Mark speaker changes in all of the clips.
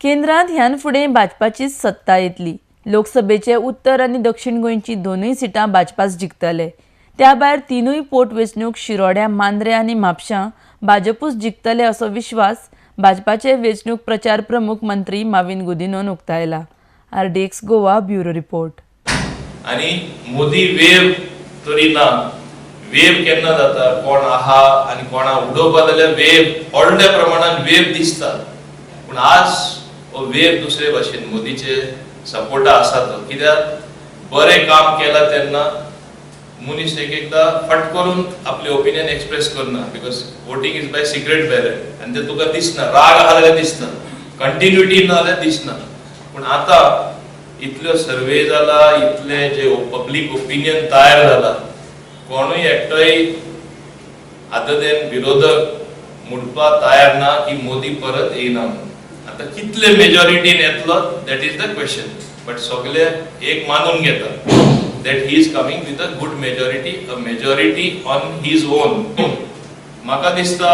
Speaker 1: केंद्रांत ह्यान फुडें भाजपाचीच सत्ता येतली. लोकसभेचे उत्तर आनी दक्षिण गोंयची दोनूय सिटां भाजपाच जिखतले. त्या भायर तिनूय पोटवेंचणूक शिरोड्या, मांद्रे आनी म्हापशां भाजपूच जिखतले असो विश्वास भाजपाचे वेंचणूक प्रचार प्रमुख मंत्री माविन गुदिन्होन उक्तायला. RDX Goa bureau report.
Speaker 2: आनी मोदी वेव तरी ना, वेव केन्ना जाता, कोण आहा आनी कोणा उडोवपा जाल्यार वेव व्हडल्या प्रमाणान वेव दिसता, पूण आज हो वेव दुसरे भाशेन मोदीचे सपोर्टा आसा तो. कित्याक बरें काम केलां तेन्ना मनीस एक एकदां फट करून आपले ओपिनियन एक्सप्रेस करना, because voting is by secret ballot आनी ते तुका दिसना, राग आहा जाल्यार दिसना, कंटिन्युटी ना जाल्यार दिसना. पूण आतां इतल्यो सर्वे जाला, इतले जे पब्लीक ओपिनियन तयार जाला, कोणूय एकटोय आतां देन विरोधक म्हणपा तयार ना की मोदी परत येयना म्हणून. आतां कितले मेजॉरिटीन येतलो that is the question, but सगळे एक मानून घेता that he is coming with a good majority, a majority on his own. म्हाका दिसता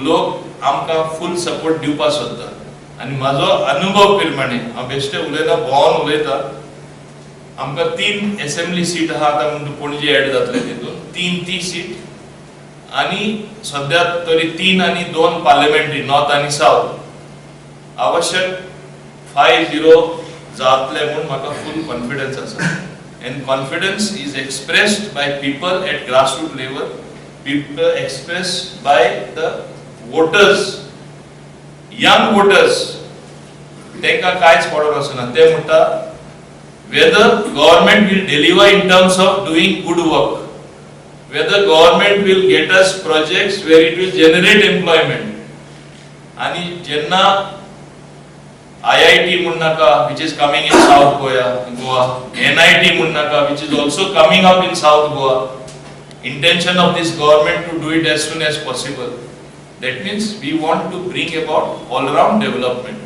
Speaker 2: लोक आमकां फूल सपोर्ट दिवपाक सोदता आनी म्हाजो अनुभव प्रमाणे हांव बेश्टें उलयना, भोंवन उलयता. आमकां 3 एसेंब्ली सीट आहा आतां, म्हणटा पणजी एड जातले तितून 3 ती सीट आनी सद्या तरी 3 आनी 2 पार्लमेंटरी नॉर्थ आनी सावथ आवश्यक 5-0 जातले म्हूण म्हाका फूल कॉन्फिडन्स आसा. And confidence is expressed by people at grassroots level, people expressed by the voters, young voters. तेंका कांयच पडोन वचना, ते म्हणटा whether government will deliver in terms of doing good work, whether government will get us projects where it will generate employment. आनी जेन्ना IIT म्हण नाका which is coming in South Goa, NIT म्हण नाका which is also coming up in South Goa, intention of this government to do it as soon as possible. That means we want to bring about all round development.